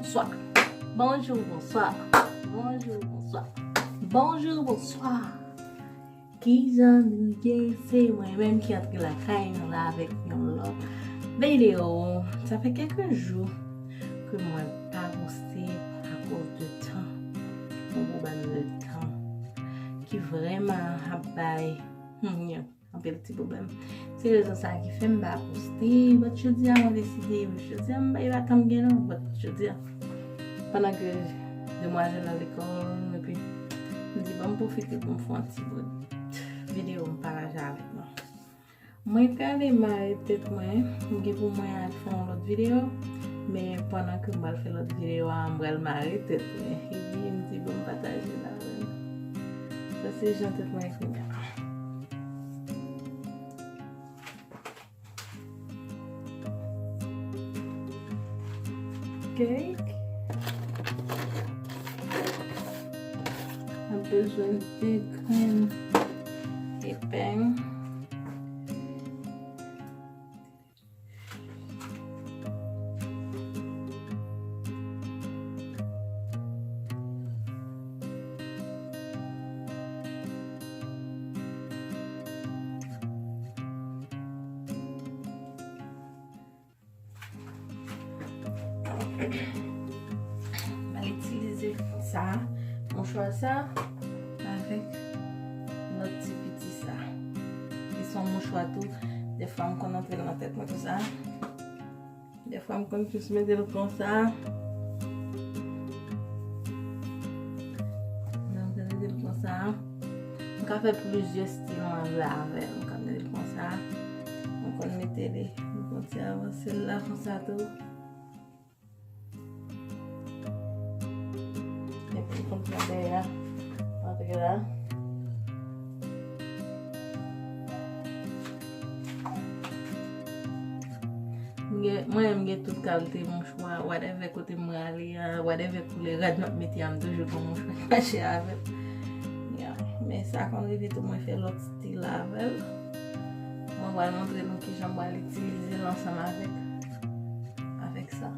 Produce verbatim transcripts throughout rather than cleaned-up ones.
Swa. Bonjou, bonswa. Bonjou, bonswa. Bonjou, bonswa. Kijan nou ye? Se mwen menm ki antre lakay nou la avèk yon lòt videyo. Sa fè kèk jou ke mwen pa poste akoz de tan. Yon pwoblèm de tan ki vrèman ap bay, hmm, anpil ti pwoblèm. Se rezon sa ki fè m pa poste. But jodi a mwen deside, jodi a m bay pa tanm gen non, but jodi a, pandan ke demwazèl nan lekòl, epi m di, "Ban m pwofite pou m fè yon ti bout videyo m pataje avèk nou." Mwen prale mare tèt mwen, m gen pou mwen al fè yon lòt videyo, men pandan ke m pral fè lòt videyo a, m pral mare tèt mwen. Epi m di, "Ban m pataje l avè nou." Sa se jan tèt mwen ye kounye a. Cake. N ap bezwen de grenn epeng. M al itilize sa, mouchwa sa, avèk lòt ti piti sa. Li se yon mouchwa tou. Dèfwa m konn antre l nan tèt mwen konsa. Dèfwa m konn jis mete l konsa. M konn mete l konsa. M ka fè plizyè stil mwen vle avè l. M ka mete l konsa. M konn mete li, m konn ti avanse l la konsa tou. Epi m konn pran dèyè a, antre la. M gen, mwen menm m gen tout kalite mouchwa, whatever kote m prale a, whatever koulè rad m ap mete a, m toujou pran mouchwa ki mache avè l. Yeah. Men sa konn rive tou mwen fè lòt stil avè l. Mwen pral montre nou kijan m pral itilize l ansanm avèk, avèk sa.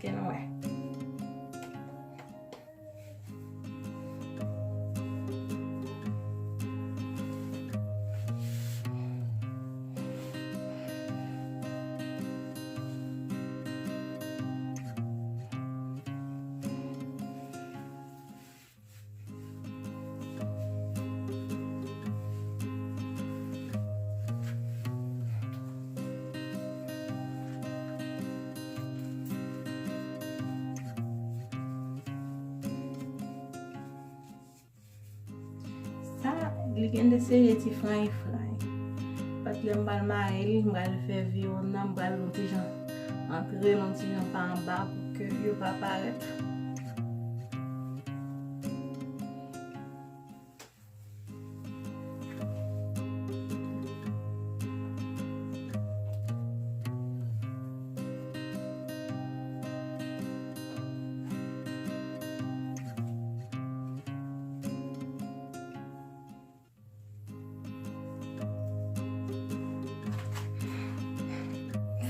Èske nou wè? Sa, li gen de seri ti fray fray. But lè m pral mare l, m pral fè viwòn nan, m pral yon ti jan antre l yon ti jan pa anba pou ke yo pa parèt.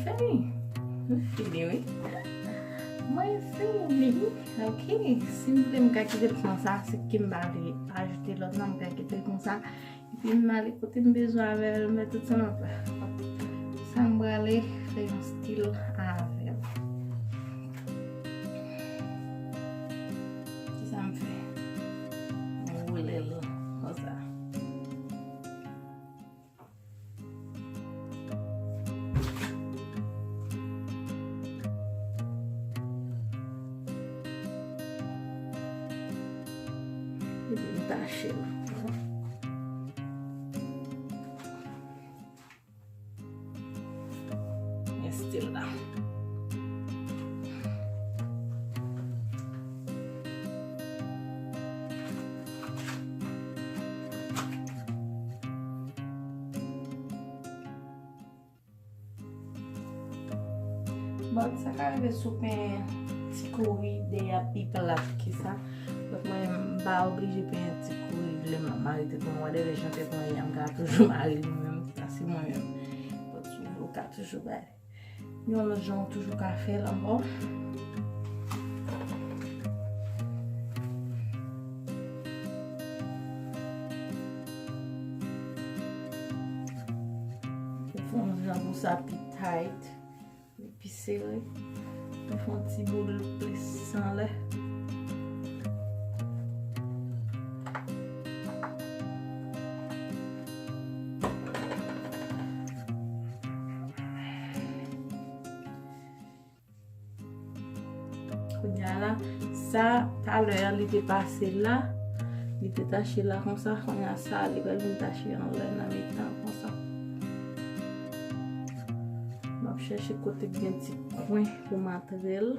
Fini. Mwen fini, wi. Mwen fini. Ok. Si m vle m ka kite l konsa, se ke m pa vle ajoute lòt la, m ka kite l konsa. Epi m ale kote m bezwen avè l, m mete tout sa m ap fè. Sa m prale fè yon stil avè l. Kisa m fè? M woule l konsa. Epi m tache l. Men stil la. Sa ka rive si w penyen ti kouri dèyè ap pi plat ke sa. Donk mwen menm, m pa oblije penyen ti kouri, lè m ap mare tèt mwen, whatever jan tèt mwen ye a, m ka toujou mare l mwen menm, sa se mwen menm. Bon, ou ka toujou bay. Yon lòt jan ou toujou ka fè l ankò. Ou fè yon jan pou sa pi tight, li pi sere. Ou fè yon ti boul plis anlè. Kounye a la, sa, talè a, li te pase la, li te tache la konsa, kounye a sa, li pral vin tache anlè nan mitan konsa. M ap chèche kote k gen ti kwen pou m antre l.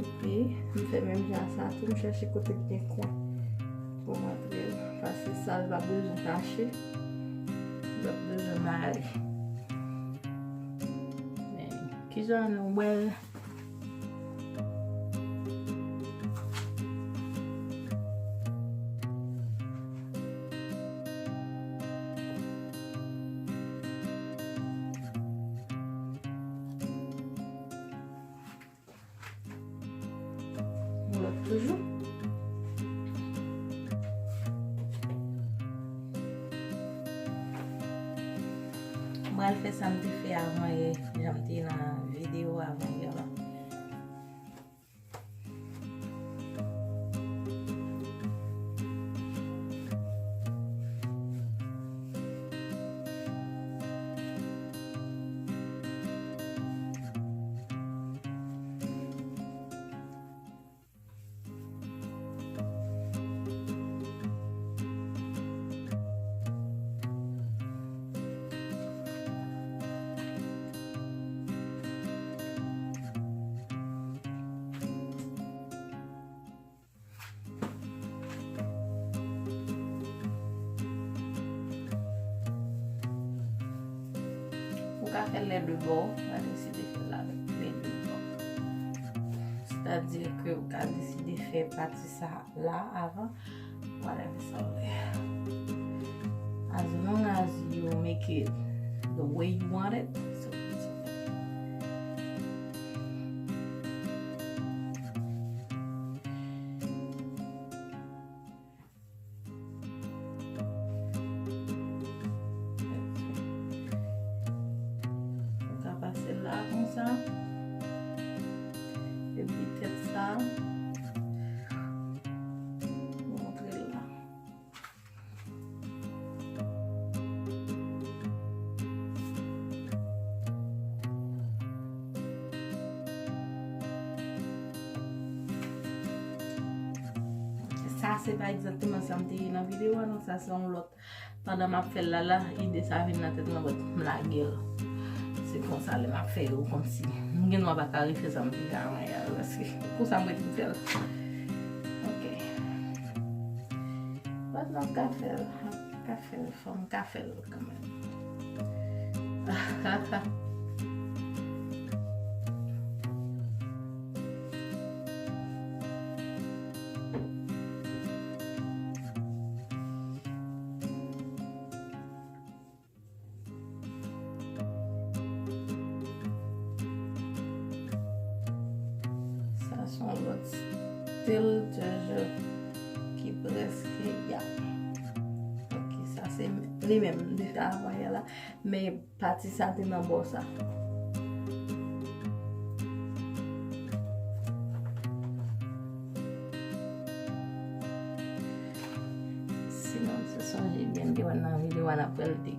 Epi, m fè menm jan sa tou, m chèche kote k gen kwen pou m antre l. Paske sa, l pa bezwen tache, l pa bezwen mare. Men, kijan nou wè l? Yon lòt toujou. Mwen al fè sa m te fè avan yè, jan m te nan videyo avan yè la. Ou ka fè lè de bò, ou ka deside fè l avèk lè de bò. Sètadi ke ou ka deside fè pati sa la avan, whatever sa w vle. As long as you make it the way you want it, so it's okay. Ou ka pase la konsa. Epi tèt sa, ou antre la. Sa se pa egzakteman sa m te ye nan videyo a, non, sa se yon lòt. Pandan m ap fè l la, la, ide sa vin nan tèt mwen, but m lage l. Se konsa, lè m ap fè yo, kòmsi m gen dwa pa ka refè sa m te fè avan yè a, paske pou sa m rete m fè l. Ok. But m ap ka fè l, m ap ka fè l, fò m ka fè l kanmenm. Sa se yon lòt stil toujou ki prèske, ya. Ok, sa se li menm m te fè avan yè la, men pati sa te nan bò sa. Si nou te sonje byen, m te wè nan videyo a, n ap wè l te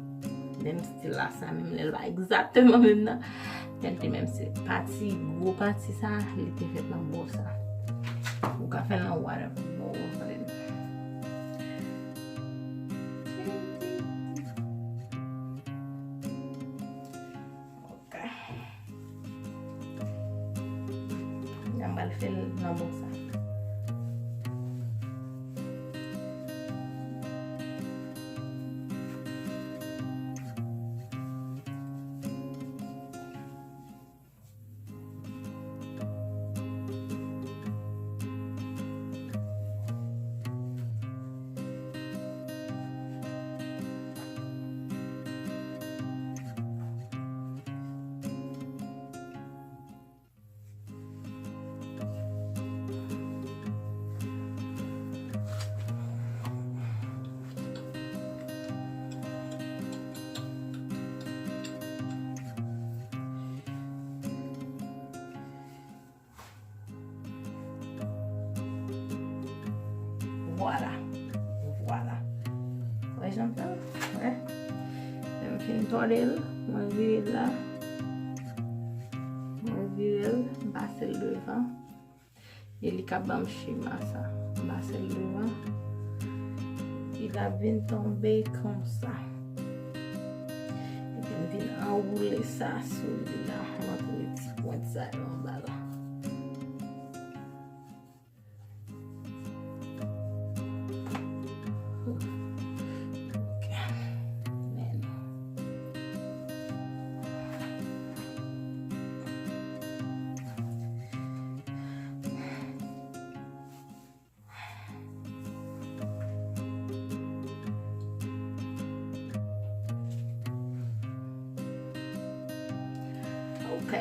menm stil la, sa menm lè l pa egzakteman menm nan. Lè l te menm se pati, gwo pati sa, li te fèt nan bò sa. Ou ka fè l nan whatever bò ou vle. Ok. Kounye a m pral fè l nan bò sa. Vwala. Vwala. Wè jan m fè l? Wè. Lè m fin tòde l, mwen vire l la. Mwen vire l, m pase l devan. E li ka ban m chema sa. M pase l devan. Li t ap vin tonbe konsa. Epi m vin anwoule sa sou li la. M antre ti pwent sa yo anba la. Ok. Men. Ok,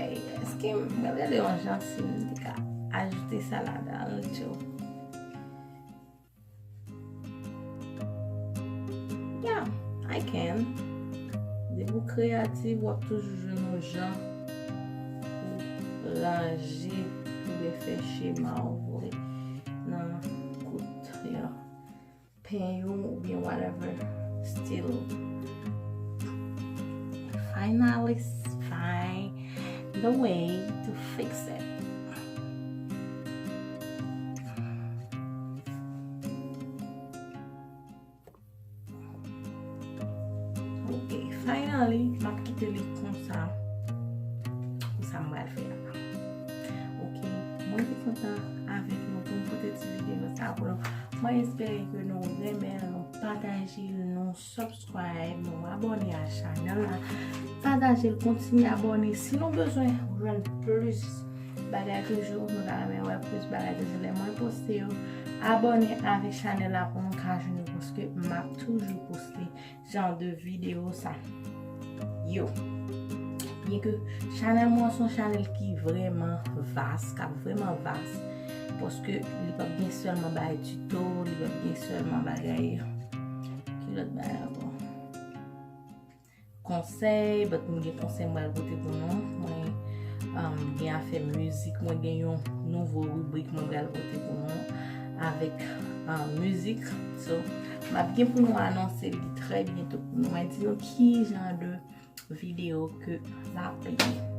èske m pral gade yon jan si m te ka ajoute sa ladan l tou? Yeah, I can. Depi w kreyatif, w ap toujou jwenn yon jan pou ranje, oubyen fè chema w vre nan kout, yeah, pen yo oubyen whatever. Still, finally find the way to fix it. Ok, finally, m ap kite li konsa pou sa m pral fè a. Ok, mwen te kontan avèk nou pou m pote ti videyo sa pou nou. Mwen espere ke nou renmen l, nou pataje l, nou subscribe, nou abòne a chanèl la. Pataje l, kontinye abòne. Si nou bezwen jwenn plis bagay toujou, nou ta renmen wè plis bagay toujou lè mwen poste yo. Abòne avèk chanèl la pou nou ka jwenn yo, paske m ap toujou poste jan de videyo sa yo. Byen ke chanèl mwen se yon chanèl ki vrèman vas, k ap vrèman vas, paske li p ap gen sèlman bagay tito, li p ap gen sèlman bagay, ki lòt bagay ankò? Konsèy, but m gen konsèy m pral pote pou nou. Mwen, um, gen afè mizik, mwen gen yon nouvo ribrik mwen pral pote pou nou avèk, um, mizik. So, m ap gen pou nou anonse li trè byento pou nou. Mwen di nou ki jan de videyo ke l ap ye.